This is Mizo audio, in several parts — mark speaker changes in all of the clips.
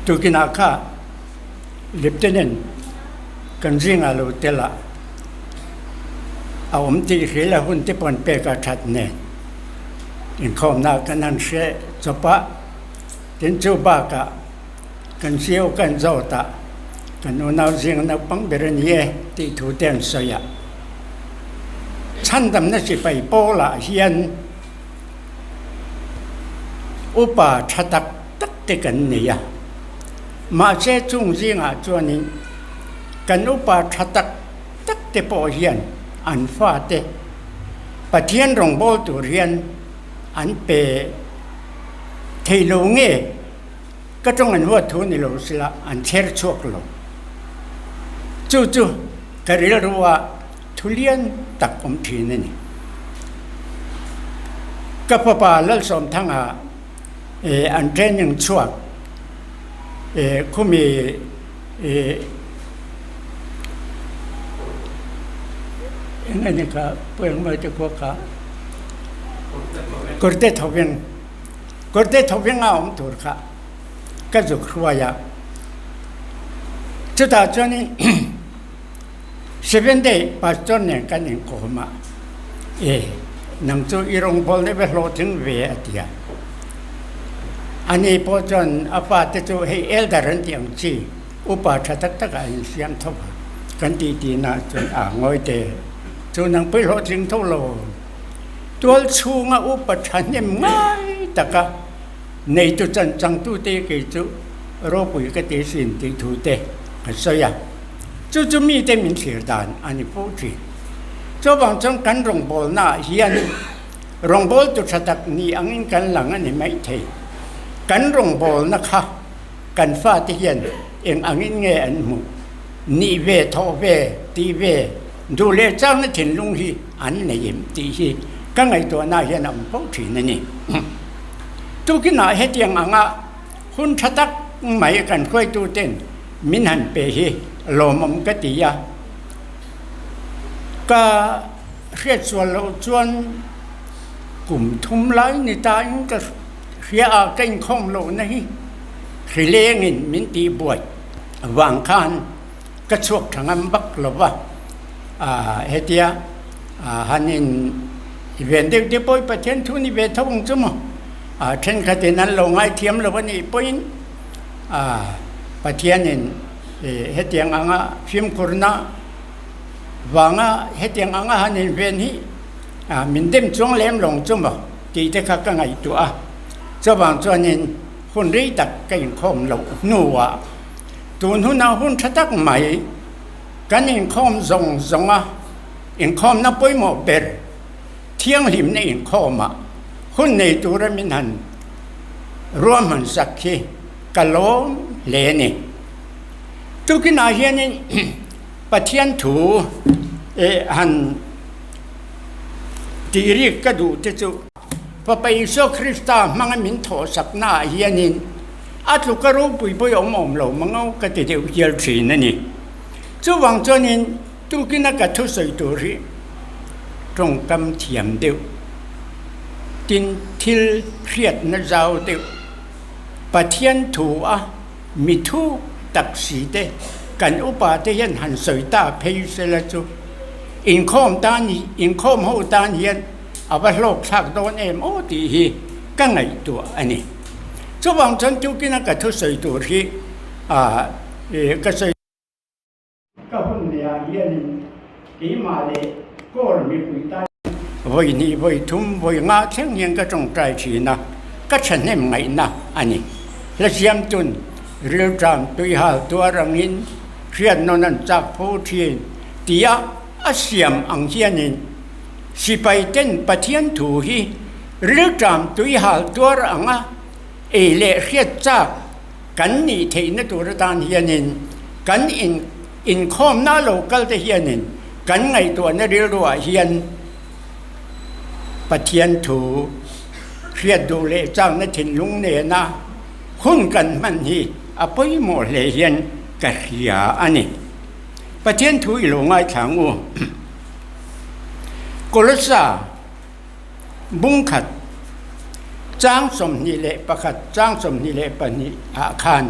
Speaker 1: Tukinah kha Lieutenant kan zingah lo tel a, a awm tih hril a hun te pawn pek a that nen inkhawmna kan han hre chawp a, tin chu bakah kan siau kan zawt a, kan unau zing naupang ber a ni e tih thu te an sawi a. Chhandamna sipai pawlah hian upa tha tak tak te kan nei a, mahse chung zingah chuanin kan upa tha tak tak te pawh hian an fate Pathian rawngbâwl tur hian an pe thei lo nge ka tawng an huat thu ni lo sila an chher chhuak lo. Chu chu ka rilrua thu lian tak awm thin a ni. Ka fapa Lalsawmthanga an training chhuak khumi eng eng kha Puengmai te khua kha Kawrte Thawveng Kawrte Thawvenga awm tur kha ka zuk hruai a, chutah chuanin Seventh Day Pastor nen kan inkawm a, E, nang chu i rawngbawlna va hlawhtling ve a ti a. Ani pawh chuan a fate chu hei elder an tih ang chi, upa tha tak takah an insiam tho a, kan tih tihnaah chuan a ngawi te chu nang pawh i hlawhtling tho lo. Tual chhunga upa thahnem ngai taka neitu chan changtute kei chu ropui ka ti sin tih thu te ka sawi a. Chu chu mite min thlir dan a ni fo thin. Chuvang chuan kan rawngbawlnaah hian rawngbawltu tha tak ni angin kan lang a ni maithei. Kan rawngbawlna kha kan fate hian eng angin nge an hmuh? Nih ve, thawh ve, tih ve, duh leh changna thinlung hi an nei em tih hi ka ngaihtuahnaah hian a awm fo thin a ni. Tukinah hetiang anga hun tha tak mai kan hruaituten min han pe hi lawmawm ka ti a, ka hriatsual loh chuan kum thum lai ni tain ka hria a, ka inkhawm lohna hi hrilengin min tihbuai vang khan ka chhuak tha ngam vak lo va, hetia han in ven deuh te pawh i Pathian thu ni ve tho ang chu maw, thenkhatin an lo ngaithiam lo a nih pawhin Pathianin hetiang anga fimkhurna vanga hetiang anga han inven hi min dem chuang lem lawng chu maw tih te kha ka ngaihtuah a. Chuvang chuanin hun rei tak ka inkhawm loh hnuah tun hunah hun tha tak mai kan inkhawm zawng zawng a, inkhawmna pawimawh ber thianghlimna inkhawmah hun nei tura min han ruahman sak hi ka lawm hle a ni. Tukinah hianin Pathian thu han tih rik ka duh te chu Fapa Isua Krista hmanga min thawhsaknaah hianin a tluka ropui pawh i awm awm lo mang ka ti deuh hial thin a ni. Chuvang chuanin tukina ka thusawi tur hi tawngkam thiam deuh, tin thil hriatna zau deuh, Pathian thu a mi thu tak si te kan upa te hian han sawi ta phei sela chu inkhawm tan inkhawm ho tan hian a va hlawk thlak dawn em aw tih hi ka ngaihtuah a ni. Chuvang chuan tukina ka thusawi tur hi ah ka sawi. Ka hun lehah hianin keimah leh Kawl mipui tan vawi hnih, vawi thum, vawi nga thleng hian ka tawngtai thin a, ka thahnem ngaihna a ni. Hla siamtun rilṭam tuihal tuar angin hriatnawn an chak fo thin tia a siam ang hianin sipaiten Pathian thu hi rilṭam tuihal tuar anga ei leh hriat chak Kan nih theihna tur atan hianin kan in inkhawmna lo kal te hianin kan ngaihtuahna rilruah hian Pathian thu hriat duh leh chakna thinlung nena hun kan hman hi a pawimawh hle hian ka hria a ni. Pathian thu i lo ngaithla ang u. Kolossa. Bungkhat, Chang 21, chang 22 ah khan.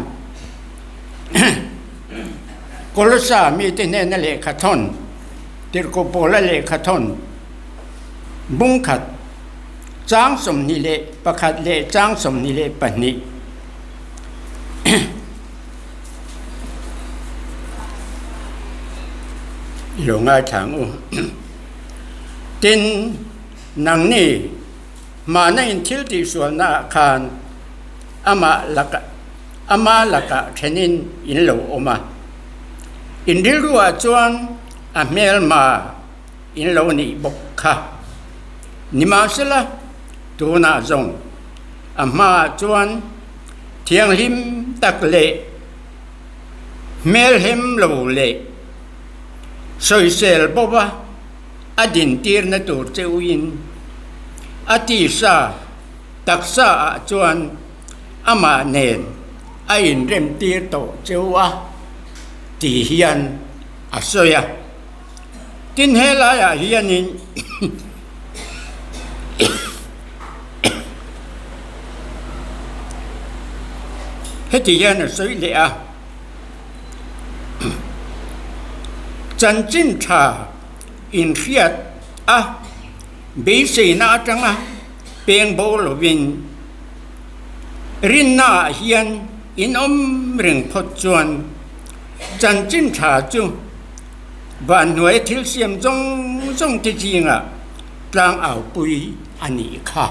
Speaker 1: Kolosa mite hnena lehkha thawn, Tirhkoh Paula lehkha thawn bung khat, chang 21 leh chang 22. I lo ngaithla ang u. Tin, nangni mahna in thil tihsualna ah khan amah lakah ama lakah thenin in lo awm a. In rilruah chuan a hmelma in lo nih bawk kha. Nimahsela, tunah zawng a hmaah chuan thianghlim tak leh hmelhem lo leh sawisel bawva a dintirna tur che uin a tisa taksa ah chuan amah nen a inremtir tawh cheu a tih hian a sawi a. Tin helaiah hianin heti hian a sawi leh a, Chanchin tha inhriat a beiseina atanga peng bo lovin rinnaah hian in awm reng phawt chuan chanchin tha chu Van hnuai thil siam zawng zawng te zingah tlang aupui a nih kha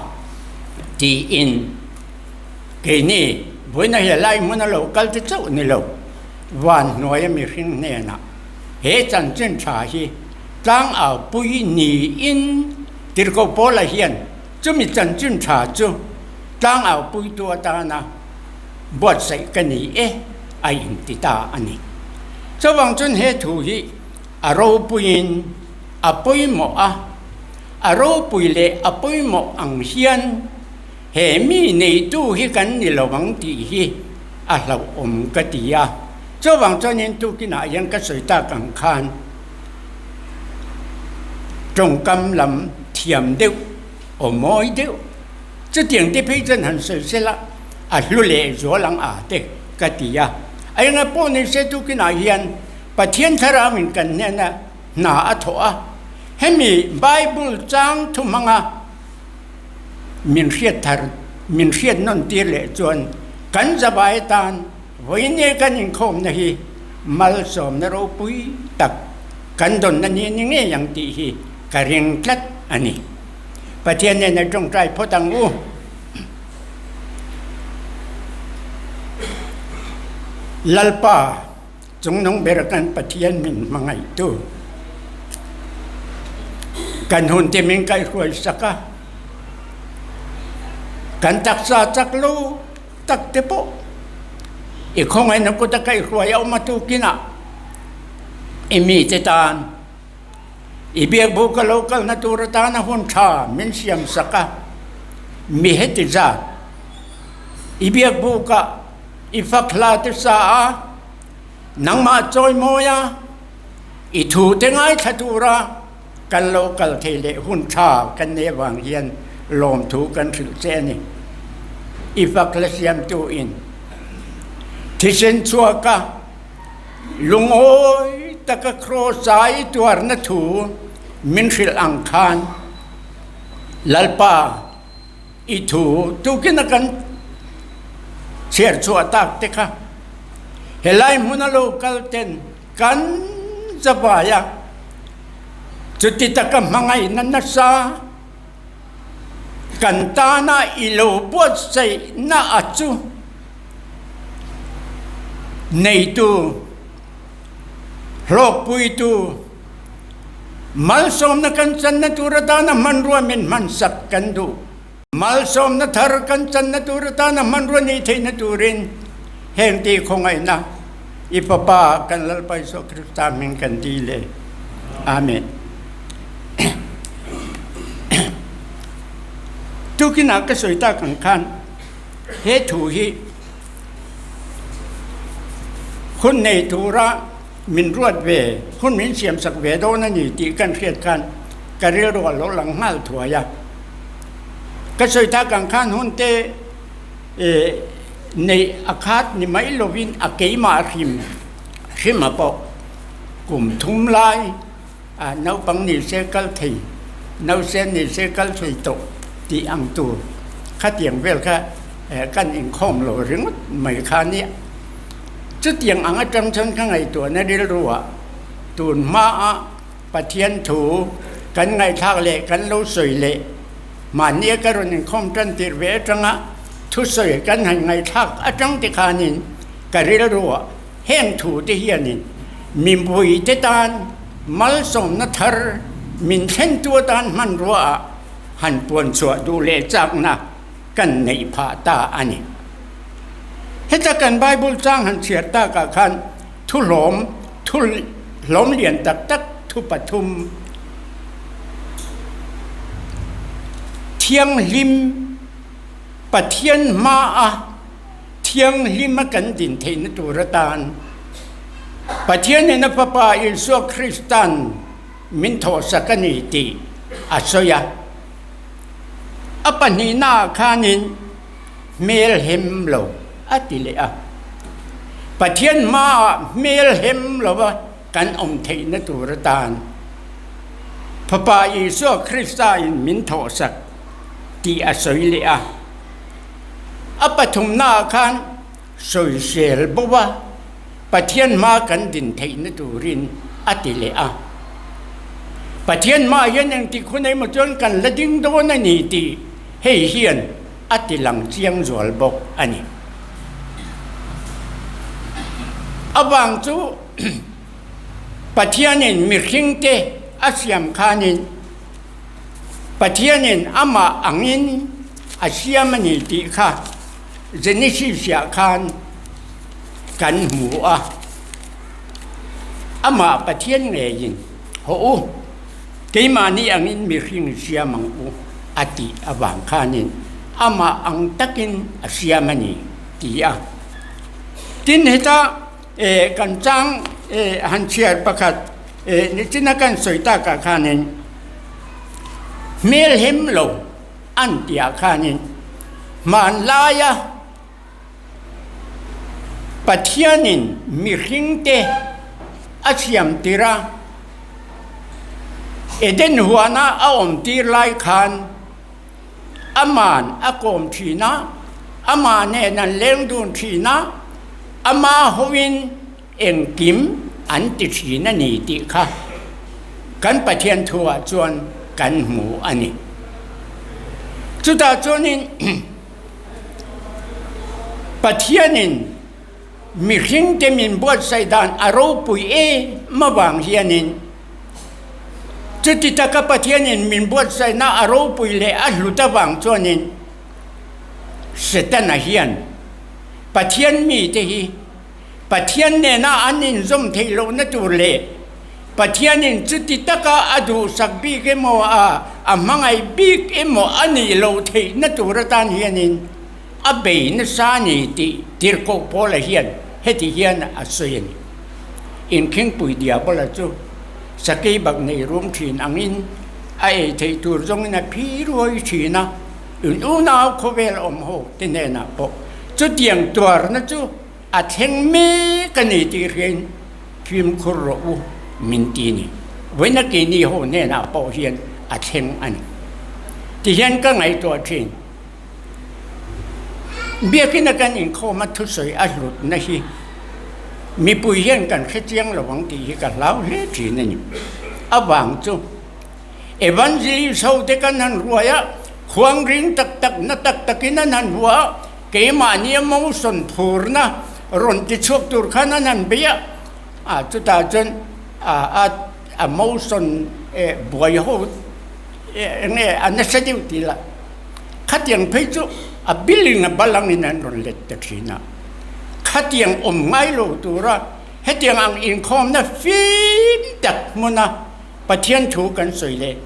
Speaker 1: tiin keini vawiina he lai hmuna lo kal te chauh ni lo van hnuaia mihring hnenah he chanchin tha hi tlang aupui niin Tirhkoh Paula hian chumi chanchin tha chu tlang aupuitu atana buatsaih ka ni e a inti ta a ni. Chuvang chuan he thu hi a ropuiin a pawimawh a, a ropui leh a pawimawh ang hian he mi neitu hi kan ni lo ang tih hi a hlauhawm ka ti a. Chuvang chuanin tukinah hian ka sawi tak ang khan tawngkam lam thiam deuh aw mawi deuh Chutiang te phei chuan han sawi sela a hlu leh zual ang a te ka ti a. A enga pawh ni se tukinah hian Pathian thlarauin kan hnena hna a thawh a, hemi Bible chang thu hmanga min hriat thar, min hriat nawn tir leh chuan kan zavai atan vawiin kan inkhawmna hi malsawmna ropui tak kan dawnna ni ni ngei ang tih hi ka ring tlat a ni. Pathian nen a tawngtai phawt ang u. Lalpa, chungnung ber kan Pathian min hmangaihtu, kan hun te min kaihhruai sak a, kan taksa chak lo tak te pawh i khawngaihna kut a kaihhruai a awm a tukinah i mite tan I biakbu ka lo kalna tur atana hun tha min siam sak a, mi heti zat. I biakbu ka i fak hla te sa a, nangmah chawimawi a, i thu te ngaithla tura kan lo kal thei leh hun tha kan nei avang hian lawmthu kan hrilh che a ni. I fak hla siamtu in thisen chhuak a. Lungawi taka Kraws-a i tuarna thu min hrilh ang khan Lalpa i thu tukin a kan chhiar chhuah tak te kha helai hmuna lo kal ten kan zavai a, chuti taka hmangaihna nasa kan tana i lo buatsaihna a chu. Neitu, hlawkpuitu, malsawmna kan channa tur atana hmanrua min hmansak kan duh. Malsawmna thar kan channa tur atana hmanrua nih theihna turin heng tih khawngaihna i Fapa kan Lalpa Isua Krista hming kan dil e. Amen. Tukinah ka sawi tak ang khan He thu hi hun nei tura min ruat ve, hun min siamsak ve dawn a ni tih kan hriat khan ka rilru a lo lang nghal thuai a. Ka sawi tak ang khan hun te Neih a khat ni mai lovin a keimah hrim hrim a pawh kum thum lai a naupang ni se kal thei, nausen ni se kal thei tawh tih ang tur khatiang vel kha kan inkhawm lo ringawt mai kha nia. Chutiang ang atang chuan ka ngaihtuahna rilru ah tun hmaa Pathian thu kan ngaihthlak leh kan lo sawi leh mahnia ka rawn inkhawm tan tir ve atanga thusawi kan han ngaihthlak atang te khanin ka rilruah heng thu te hianin mipui te tan malsawmna thar min thlentu atan hmanrua ah han puan chhuah duh leh chakna kan neih phah ta a ni. Heta kan Bible chang han chhiar takah khan Thu hlawm, thu hlawm lian tak tak thu pathum thianghlim Pathian hmaa thianghlima kan din theihna tur atan Pathianin a Fapa Isua Kristan min thawhsak a ni tih a sawi a. A pahnihnaah khanin hmelhem lo a ti leh a. Pathian hmaah hmelhem lova kan awm theihna tur atan Fapa Isua Krista in min thawhsak tih a sawi leh a. A pathumnaah khan sawisel bo a, Pathian hma kan din theihna turin a ti leh a. Pathian hmaah hian engtik hun emaw chuan kan la ding dawn a ni tih hei hian a ti lang chiang zual bawk a ni. Avang chu Pathianin mihringte a siam khanin Pathianin amah angin a siam a ni tih kha Genesis-ah khan kan hmu a. Amah Pathian ngeiin, Hawh u, keimahni angin mihring siam ang u, a tih avang khanin amah ang takin a siam a ni, ti a. Tin, heta kan chang han chhiar pakhat nichina kan sawi takah khanin hmelhem lo an tihah khanin hmanlaia Pathianin mihringte a siam tir a, Eden huana a awm tir lai khan aman a kawm thin a, amah nen an leng dun thin a, ama hoin engkim an ti thin a ni tih kha kan Pathian thuah chuan kan hmu a ni. Chutah chuanin Pathianin mihringte min buatsaih dan a ropui em avang hianin chuti taka Pathianin min buatsaihna a ropui leh a hlut avang chuanin Setana hian Pathian mite hi Pathian nena an inzawm theih lohna tur leh Pathianin chuti taka a duhsak bik emaw a a hmangaih bik emaw a nih loh theihna tur atan hianin a bei nasa a ni tih Tirhkoh Paula hian heti hian a sawi a ni. Inkhingpui Diabola chu sakei bak nei rum thin angin a ei theih tur zawngin a phi ruai thin a, in unau khawvel awm ho te hnenah pawh chutiang tuarna chu A thleng mek a ni tih hriain fimkhur rawh u min ti ni. Vawiina keini ho hnenah pawh hian a thleng a ni. Tihian ka ngaihtuah thin. Biakina kan inkhawm a thusawi a hlutna hi mipui hian kan hre chiang lo ang tih hi ka hlau hle thin a ni. Avang chu Evangelist ho te kan han ruai a, khuang ring tak tak na tak takin an han hua a, Keimahni a motion phurna rawn ti chhuak tur khan an han bei a, a chutah chuan a a motion buai ho eng nge a nasa deuh ti la, khatiang phei chu a building a balangin an rawn let ta thin a, khatiang awm ngai lo tura hetiang ang inkhawmna fim tak hmuna Pathian thu kan sawi leh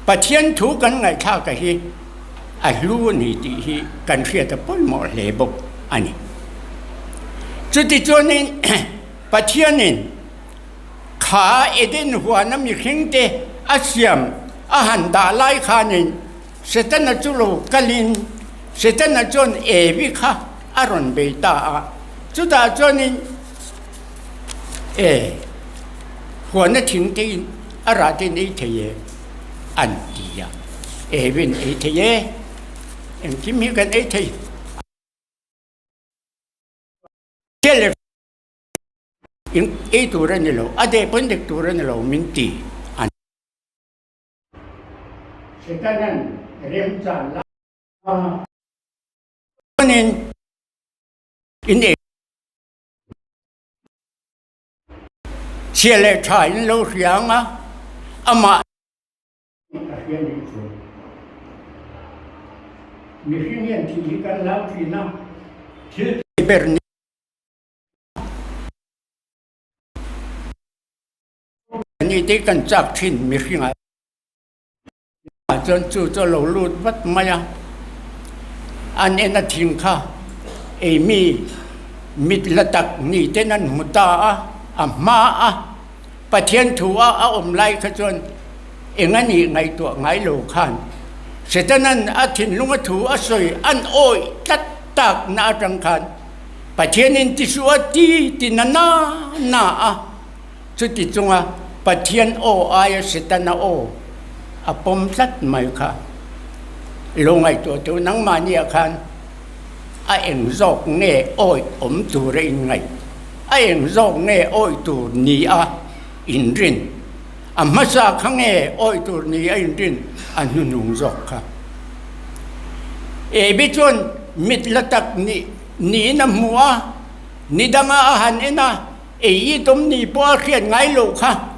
Speaker 1: Pathian thu kan ngaihthlak a hi a hlu a ni tih hi kan hriat a pawimawh hle bawk a ni. Chutichuanin Pathianin kha Eden huana mihringte a siam a han dah lai khanin Setana chu lo kalin Setana chuan Evi kha. a rawn bei ta a. Chutah chuanin e huana thing te in a rah te in ei thei e an ti a. Evin ei thei e, engkim hi kan ei thei. In ei tur a ni lo, a deh pawn dek tur a ni lo min ti a ni. Setanan remchan la chuanin in ei chhia leh tha in lo hria ang a, amah a hria nih chu. Mihring hian thih hi kan hlau thin a, thil ber ni. Ni te kan chak thin mihringah chuan chu chu a lo lut vat mai a, an en a thing kha eimi mit la tak ni ten an hmu ta a, a hma a Pathian thu a a awm lai kha chuan eng a nih ngaihtuah ngai lo khan Setanan a thinlunga thu a sawi an awih tlat takna atang khan Pathianin ti suh a ti ti na na na a, chuti chunga Pathian aw aia Setana aw a pawm tlat mai kha lo ngaihtuah teuh nangmahniah khan a eng zawk nge awih awm tur a inngaih, a eng zawk nge awih tur ni a inrin, a hmasa kha nge awih tur ni a inrin a hnuhnung zawk kha. Ebi chuan mit la tak nih Niin a hmu a, ni danga a han en a, ei i tum ni pawh a hriat ngai loh kha.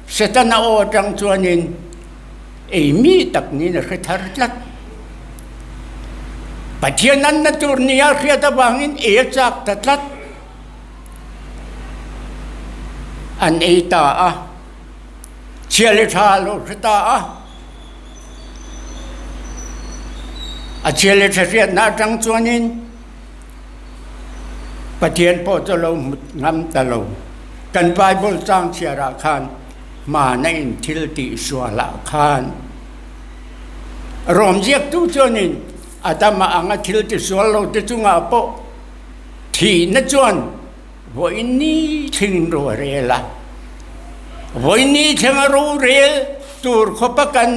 Speaker 1: Setana aw atang chuanin ei mi tak niin a hre thar tlat. Pathian anna tur nia a hriat avangin ei a chak ta tlat. An ei ta a, chhia leh tha a lo hre ta a. A chhia leh tha hriatna atang chuanin Pathian pawh chu a lo hmu ngam ta lo. Kan Bible chang chhiarah khan hmana in thil tih sualah khan Rom ziaktu chuanin Adama anga thil ti sual lo te chungah pawh thihna chuan Vawiin ni thlengin ro a rel a, vawiin ni thlenga rorel tur khawpa kan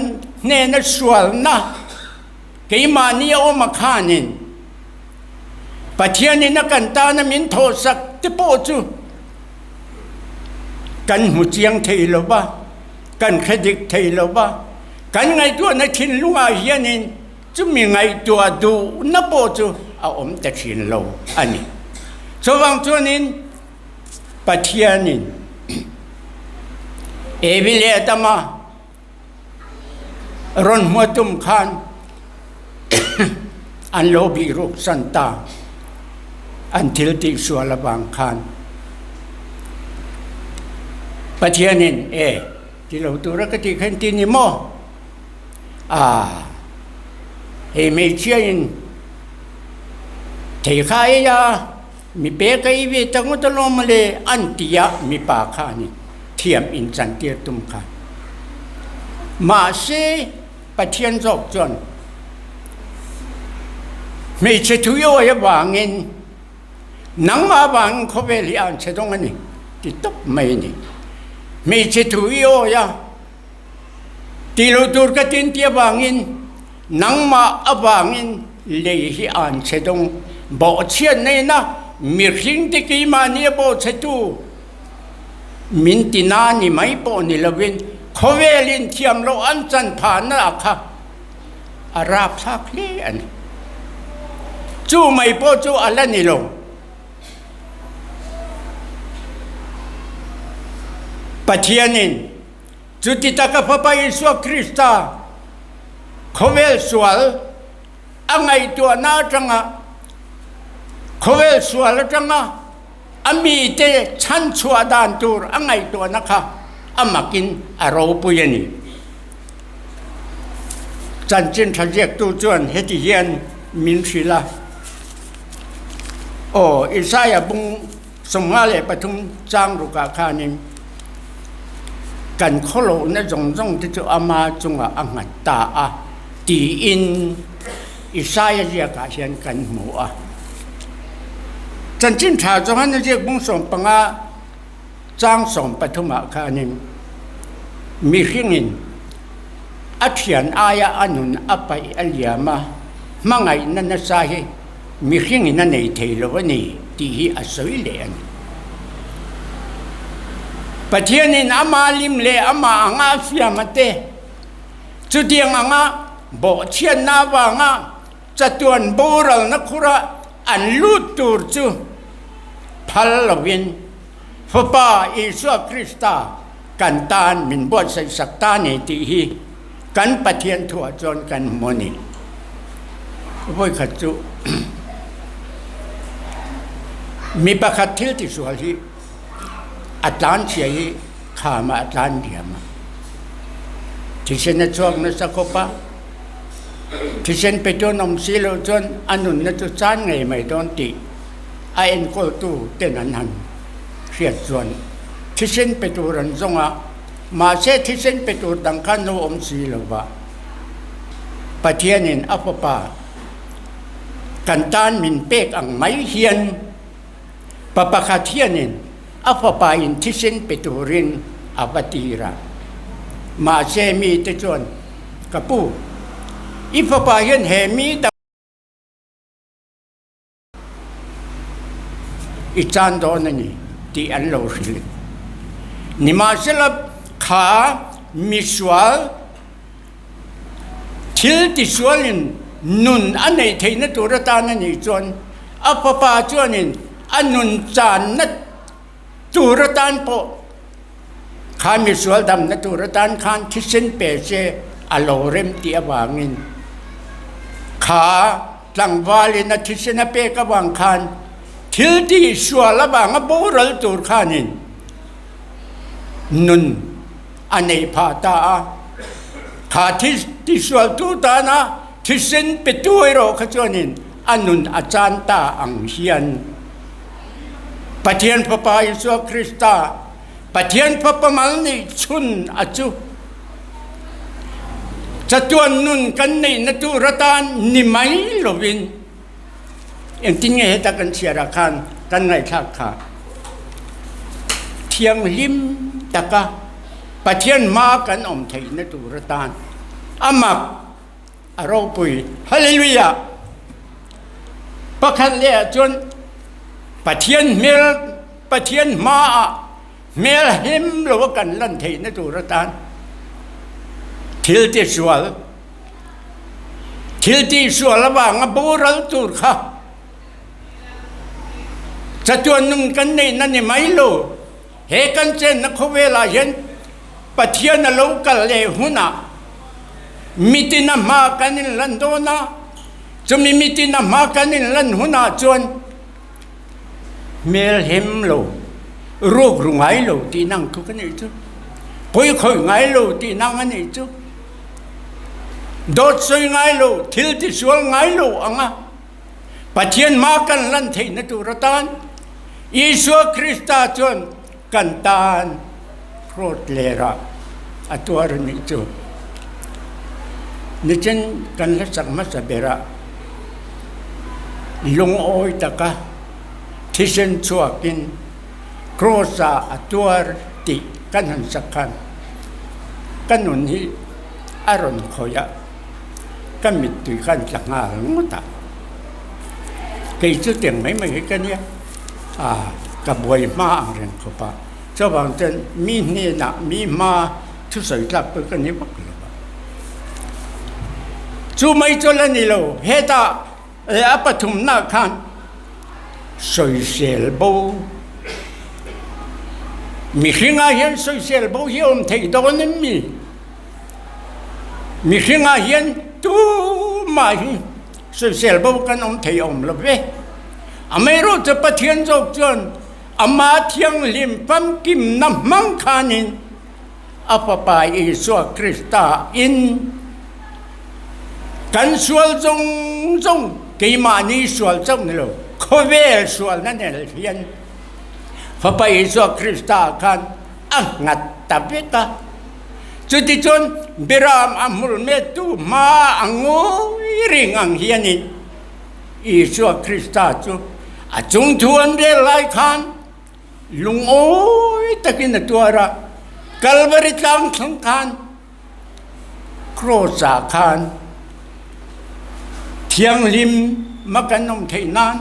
Speaker 1: hnena sualna keimahni a awm a khanin Pathianin a kan tana min thawhsak te pawh chu kan hmu chiang thei lo va, kan hre dik thei lo va, kan ngaihtuahna thinlungah hianin Chumi ngaihtuah duhna pawh chu a awm ta thin lo a ni. Chuvang chuanin Pathianin Evi leh Adama rawn hmuah tum khan an lo bih ruk san ta, an thil tihsual avang khan Pathianin e ti lo tura ka tih khan ti ni maw? A, hei hmeichhia in thei kha ei a, mipe ka ei ve tak ngawt alawm mawle an ti a, mipa kha a ni thiam in chantir tum kha. Mahse Pathian zawk chuan hmeichhe thuiawi avangin nangmah avangin khawvel hi a an chhe dawng a ni ti tawp mai a ni. Hmeichhe thuiawi a. Ti lo tur ka tin ti avangin nangmah avangin lei hi an chhe dawng. Bawhchhiat neina mihring te keimahni a bawhchhetu min ti na ni mai pawh ni lovin khawvelin thiam loh an chan phahna ah kha a rapthlak hle a ni. Chu mai pawh chu a la ni lo. Pathianin chuti taka Fapa Isua Krista khawvel sual a ngaihtuahna atanga khawvel sual atanga a mite chhanchhuah dan tur a ngaihtuahna kha a makin a ropui a ni. Chanchin tha ziaktu chuan heti hian min hrilh a, Aw, Isaiah bung 53 chang rukah khanin kan khawlohna zawng zawng te chu ama chungah a nghat ta a tiin Isaiah ziakah hian kan hmu a. Chanchin tha Johan a ziak bung 15 chang 13 ah khanin mihringin a thian aia a nun a paih a liam a, hmangaihna nasa hi mihringin a nei thei lo a ni tih hi a sawi leh a ni. Pathianin ama lim leh amah anga a siam a te, chutiang anga bawhchhiatna avanga chatuan boralna khura an lut tur chu phal lovin Fapa Isua Krista kan tan min buatsaihsak ta ni tih hi kan Pathian thuah chuan kan hmu a ni. Vawikhat chu mi pakhat thil tisual hi a tlanchhia hi khamah a tlan diam a, thisen a chhuak nasa khawp a, thisen pe chuan awm si loh chuan a nunna chu chan ngei mai dawn tih a enkawltu ten an han hriat chuan thisen pe tur an zawng a, mahse thisen pe tur dang khan lo awm si lo va, Pathianin a fapa kan tan min pek ang mai hian pa pakhat hianin a fapa in thisen pe turin a va tir a. Mahse mite chuan, Ka pu, i fapa hian he mi dang I chan dawn a ni tih an lo hrilh. Nimahsela kha misual thil tisualin nun a neih theihna tur atan a nih chuan a fapa chuanin a nun channa tur atan pawh kha misual damna tur atan khan thisen pe se a lo rem tih avangin kha tlangvalin a thisen a pek avang khan thil tih sual avanga boral tur khanin nun a neih phah ta a, kha thil tisualtu tana thisen petu erawh kha chuanin a nun a chan ta ang hian Pathian Fapa Isua Krista, Pathian Fapa mal nih chhun a chu chatuan nun kan neihna tur atan ni mai lovin engtin nge heta kan chhiar ah khan kan ngaihthlak kha thianghlim taka Pathian hma kan awm theihna tur atan a mak a ropui. Hallelujah! Pakhat leh ah chuan Pathian hmel Pathian hma ah hmel hlim lo a kan lan theihna tur atan thil ti sual thil ti sual avanga boral tur kha chatuan nun kan neihna ni mai lo. He kan chenna khawvelah hian Pathian a lo kal leh hunah mitin a hma kan inlan dawn a, chumi mitin a hma kan inlan hunah chuan hmel hem lo, ruk ru ngai lo tih nang thu ka nih chu, pawi khawih ngai lo tih nang a nih chu, dawt sawi ngai lo, thil tisual ngai lo ang a. Pathian hma kan lan theihna tur atan Isua Krista chuan kan tan hrawt lerah a tuar a nih chu. Nichin kan hlasak hmasa berah lungawi taka thisen chhuakin Kraws-ah a tuar tih kan han sak khan ka nun hi a rawn khawih a. Ka mittui khan tla nghal ngawt a, kei chu tiang mai mai hi ka nia, ah ka buai hma ang reng khawp a, chuvang chuan mi hnenah mi hma thusawi tlak pawh ka ni vak lo a. Chu mai chu la ni lo, hetah a pathumna khan sawisel bo, mihringah hian sawisel bo hi a awm theih dawn em mi? Mihringah hian tumah hi sawisel bo kan awm thei awm lo ve. Amaherawh chu Pathian zawk chuan Ama thianghlim famkimna hmang khanin a Fapa Isua Krista in kan sual zawng zawng, keimahni sual chauh ni lo, khawvel sualna nel hian Fapa Isua Krista khan a nghat ta vek a. Chutichuan Biram a hmul mettu hma a ngawi reng ang hianin Isua Krista chu A chung thu an rel lai khan lungawi takin a tuar a, Kalvari tlang thleng khan Kraws ah khan thianghlim ma kan awm theih nan,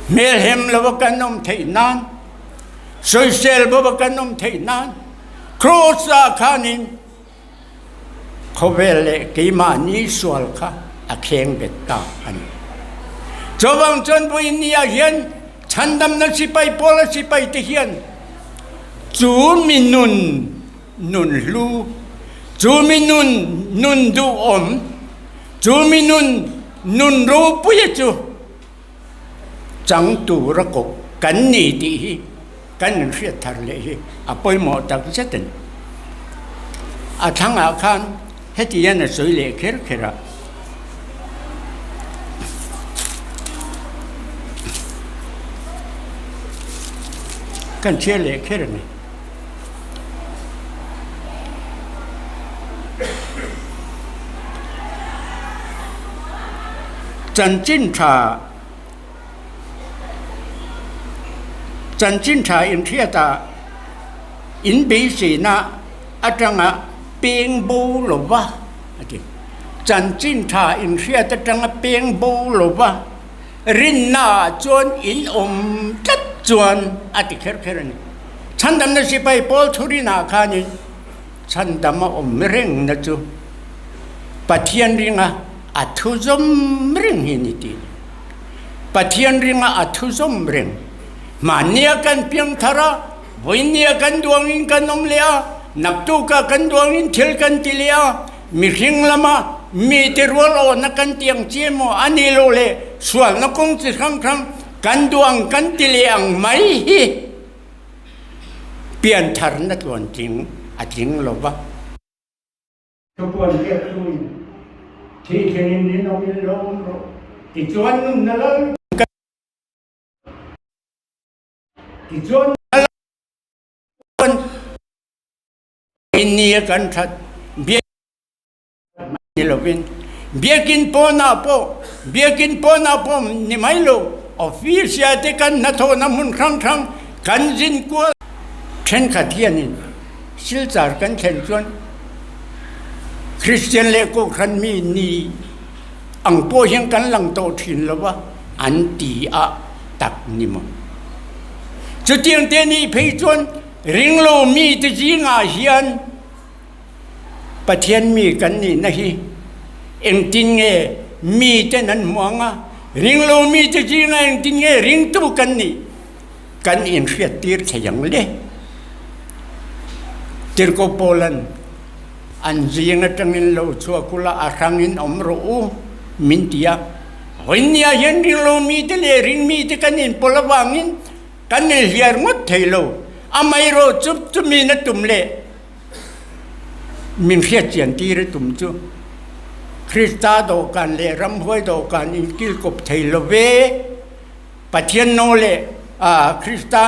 Speaker 1: hmelhem lova kan awm theih nan, sawisel bova kan awm theih nan Kraws ah khanin Khawvel leh keimahni sual kha a kheng bet ta a ni. Chuvang chuan vawinia hian chhandamna sipai pawla sipai te hian chu mi nun nun hlu, chu mi nun nun duhawm, chu mi nun nun ropuia chu chang tura kawp kan ni tih hi kan inhriat thar leh hi a pawimawh tak zet a ni. A thlangah khan heti hian a sawi leh kher kher a. Kan chhiar leh kher a ni. Chanchin tha Chanchin tha inhriatah in beiseina atanga peng bo lo va a ti. Chanchin tha inhriat atanga peng bo lo va rinnaah chuan in awm tlat chuan a ti kher kher a ni. Chhandamna sipai pawl thurinah khanin chhandam a awm rengna chu Pathian ringa a thu zawm reng hi a ni tih. Pathian ringa a thu zawm reng. Hmannia kan piang thar a, vawinia kan duangin kan awm leh a, naktuka kan duangin thil kan ti leh a, mihring lama mite rual awhna kan ti ang chi emaw a ni lo leh sualna kawng chi hrang hrang kan duang kan ti leh ang mai hi piantharna tluantling a tling lo va. Thupuan biaktuin thih thlengin rinawmin lo awm rawh tichuan nunna lal kan tichuan nia kan that biak ni lovin biakin pawnah pawh biakin pawnah pawh ni mai lo office ah te kan hnathawhna hmun hrang hrang kan zin kual thenkhat hianin Silchar kan thlen chuan Kristian leh Kohhran mi ni ang pawh hian kan lang tawh thin lo va, an ti a tak ni maw? Chutiang te nih phei chuan ringlo mite zingah hian Pathian mi kan nihna hi engtin nge miten an hmu ang a, ringlo mite zingah engtin nge ringtu kan nih? Kan inhriattir thei ang le. Tirhkoh Paula'n an zing atangin lo chhuak ula a hrangin awm rawh u min ti a. Vawinia hian ringlo mite leh ring mite kan inpawlh avangin kan inhliar ngawt thei lo. Amaherawh chu chumi na tum leh min hriatchian tir a tum chu Krista dawhkan leh ramhuai dawhkan inkilkawp thei lo ve. Pathian no leh Krista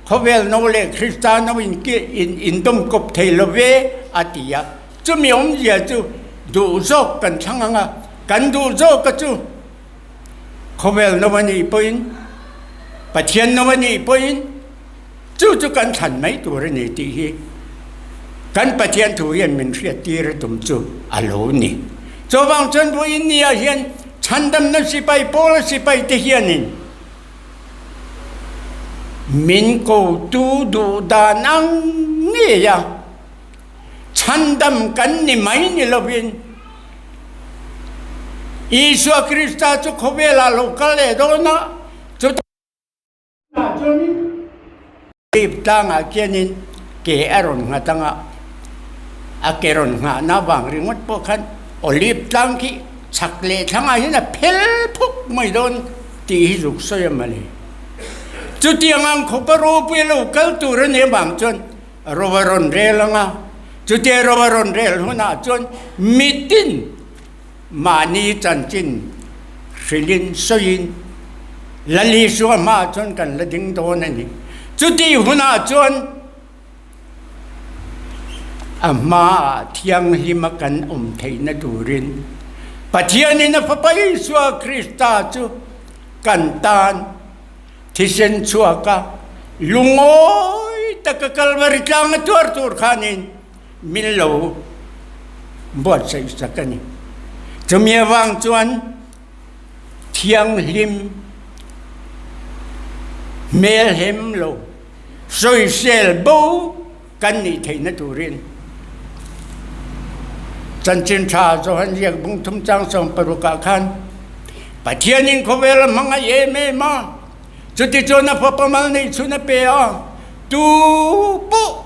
Speaker 1: khawvel no leh Krista no indawm kawp thei lo ve a ti a. Chumi awmzia chu duh zawk kan thlang ang a, kan duh zawka chu khawvel no a nih pawhin Pathian no a nih pawhin chu chu kan thlan mai tur a ni tih hi kan Pathian thu hian min hriat tir a tum chu a lo ni. Chuvang chuan vawiin nia hian Chhandamna sipai pawl sipai te hianin min kotu duh dan ang ngei a, chhandam kan ni mai ni lovin Isua Krista chu khawvelah lo kal leh dawn a, chutah chuanin Olive tlangah khianin ke a rawn nghat ang a, a ke rawn nghahna vang ringawt pawh khan Olive tlang khi chhak leh thlangah hian a phel phuk mai dawn tih hi zuk sawi a mawle. Chutiang ang khawpa ropui a lo kal tur a nih avang chuan ro a rawn rel ang a, chutia ro a rawn rel hunah chuan mitin Mahni chanchin hrilhin sawiin Lal Isua hmaah chuan kan la ding dawn a ni. Chutih hunah chuan a hmaah thianghlima kan awm theihna turin Pathianin a Fapa Isua Krista chu. Kan tan thisen chhuaka lungawi taka Kalvari tlanga tuar tur khanin min lo buatsaih sak a ni. Chumi avang chuan thianghlim hmelhem lo sawisel bo kan nih theihna turin Chanchin Tha Johan ziak bung thum chang sawm parukah khan Pathianin khawvel a hmangaih em em a, chutichuan a fapa mal neih chhun a pe a, tu pawh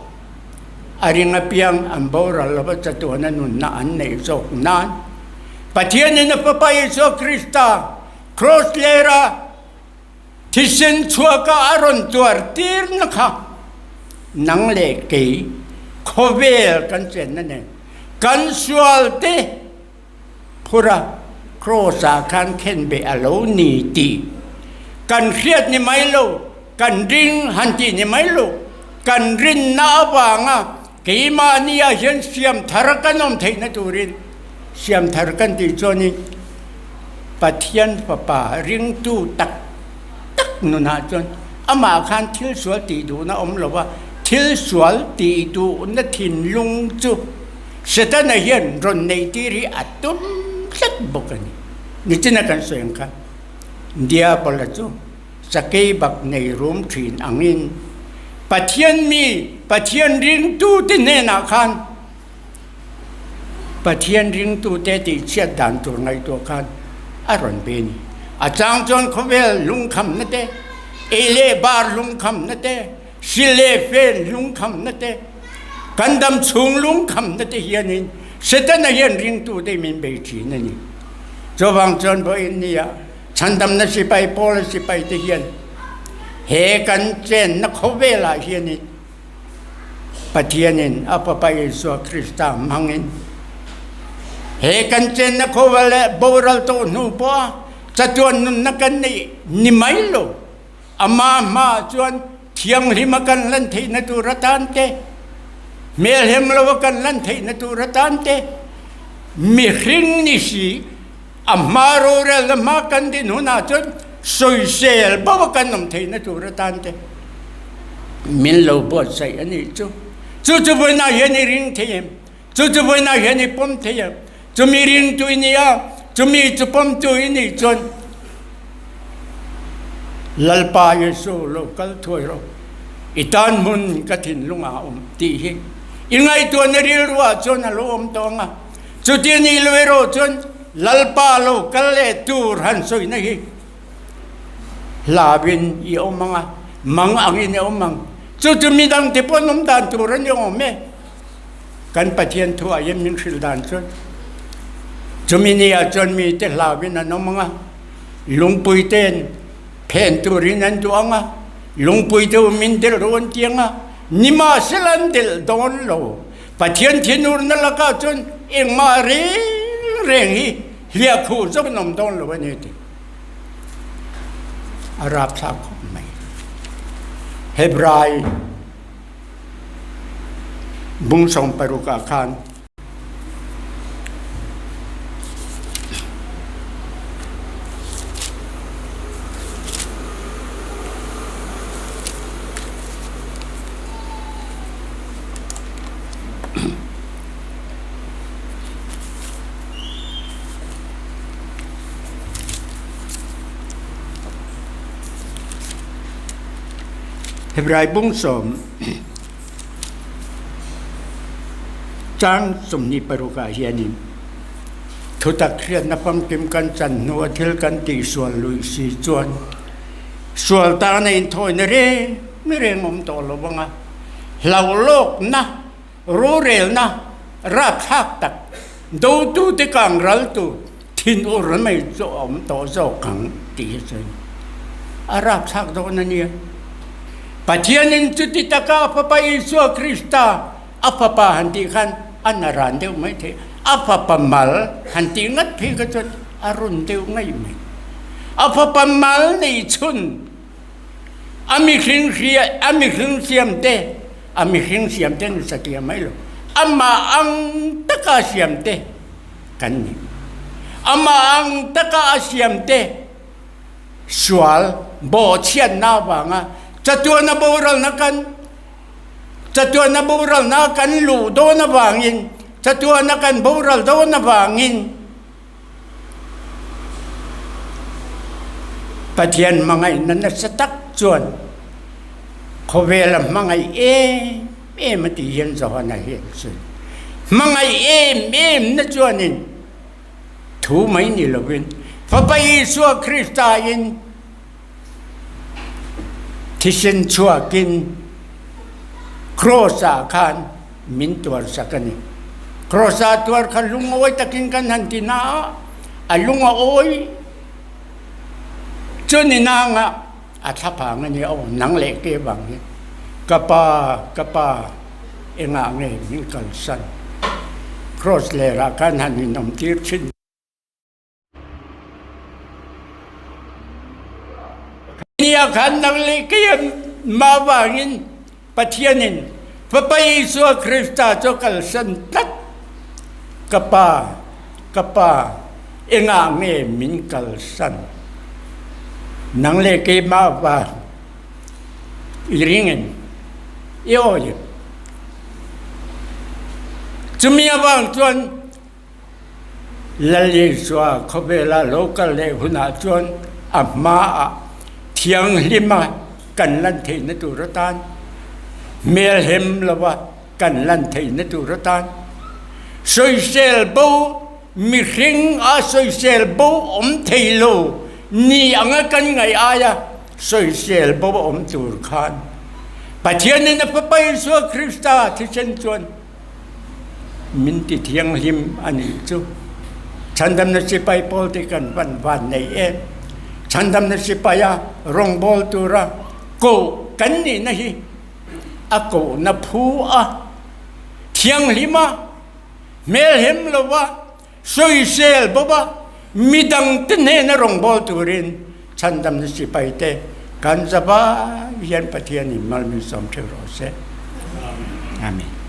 Speaker 1: a ring apiang an boral lova chatuana nunna an neih zawk nan Pathianin a fapa Isua Krista Kraws lera Thisen chhuaka a rawn tuar tirna kha nang leh kei khawvel kan chenna nen kan sualte phura Kraws-ah khan khenbeh a lo ni tih kan hriat ni mai lo, kan ring han tih ni mai lo, kan rinna avanga keimahnia hian siam thar kan awm theihna turin siam thar kan tih chuanin Pathian Fapa ringtu tak tak nunah chuan amah khan thil sual tih duhna awm lo va, thil sual tih duhna thinlung chu Setana hian rawn neih tir hi a tum tlat bawk a ni. Nichina kan sawi ang khan Diabola chu sakei bak nei rum thin angin Pathian mi, Pathian ringtute hnenah khan Pathian ringtute tihchhiat dan tur ngaihtuah khan a rawn pe a ni. A chang chuan khawvel lungkhamna te, ei leh bar lungkhamna te, hri leh fen lungkhamna te, kan dam chhung lungkhamna te hianin Setana hian ringtute min bei thin a ni. Chuvang chuan vawiin nia chhandamna sipai Paula sipaite hian he kan chenna khawvelah hianin Pathianin a Fapa Isua Krista hmangin he kan chenna khawvel leh boral tawh hnu pawha chatuan nunna kan neih ni mai lo, amah hmaah chuan thianghlima kan lan theihna tur atan te, hmelhem lova kan lan theihna tur atan te, mihring ni si a hma rorelna hma kan din hunah chuan sawisel bo a kan awm theihna tur atan te min lo buatsaih a nih chu. Chu chu vawiinah hian i ring thei em? Chu chu vawiinah hian i pawm thei em? Chumi ringtu i ni a, chumi chu pawmtu i nih chuan Lalpa Jesu lo kal thuai rawh, i tan hmun ka thinlungah a awm tih hi i ngaihtuahna rilruah chuan a lo awm tawh ang a. Chuti nih lo erawh chuan Lalpa lo kal leh tur han sawina hi hlauin i awm ang a, mang angin i awm ang. Chu chu midang te pawh an awm dan tur a ni awm e. Kan Pathian thuah hian min hrilh dan chuan chumi niah chuan mite hlauin an awm ang a, lungpui ten phen turin an duh ang a, lungpui te u min delh rawh an ti ang a, nimahsela an delh dawn lo. Pathian thinurna lakah chuan engmah reng reng hi hliahkhuh zawk an awm dawn lo a ni tih a rapthlak khawp mai. Hebrai bung 16 ah khan Hebrai bung sawm Chang 26 ah hianin thutak hriatna famkim kan chan hnua thil kan tihsual luih si chuan sual tana inthawina reng reng awm tawh lo vang a, hlauhlawkna, rorelna rapthlak tak dotute kang raltu thinur mai chu a awm tawh zawk ang tih hi sawi a rapthlak dawn a nia. Pathianin chuti taka a Fapa Isua Krista a Fapa han tih khan a na ran deuh mai thei a, a Fapa mal han tih ngat phei kha chuan a run deuh ngaih mai. A Fapa mal nei chhun a mihring hria a mihring siam te a mihring siam te ni satliah mai lo amah ang taka siam te kan ni. Amah ang taka a siam te. Sual bawhchhiatna avanga chatuana boralna kan chatuana boralna kan luh dawn avangin chatuana kan boral dawn avangin Pathian hmangaihna nasa tak chuan khawvela hmangaih em em a tih hian Johana hian a sawi. Hmangaih em em na chuanin thu mai ni lovin Fapa Isua Krista in thisen chhuakin Kraws-ah khan min tuarsak a ni. Kraws-ah tuar kha lungawi takin kan han ti na a, a lung a awi chu ni nanga a thla phang a ni aw, nang leh ke vang hi ka pa, ka pa engah nge min kalsan? Kraws lerah khan han inawm tir thin. Nia khan nang leh kei mah vangin Pathianin Fapa Isua Krista chu a kalsan tlat. Ka Pa, ka Pa, engah nge min kalsan? Nang leh keimah vang i ring em? I awi em? Chumi avang chuan Lal Isua khawvela lo kal leh hunah chuan a hmaah thianghlima kan lan theihna tur atan, hmelhem lova kan lan theihna tur atan, sawisel bo mihring a sawisel bo awm thei lo ni anga kan ngaih aia sawisel bo awm tur khan Pathianin a Fapa Isua Krista thisen chuan Min ti thianghlim a nih chu. Chhandamna sipai pawl te kan van van nei em. Chhandamna sipaia rawngbâwl tura koh kan nihna hi a kohna phu a thianghlim a, hmelhem lova sawisel bawk a, midangte hnena rawngbâwl turin chhandamna sipaite kan zavai hian Pathianin mal min sawm theuh rawh se. Amen.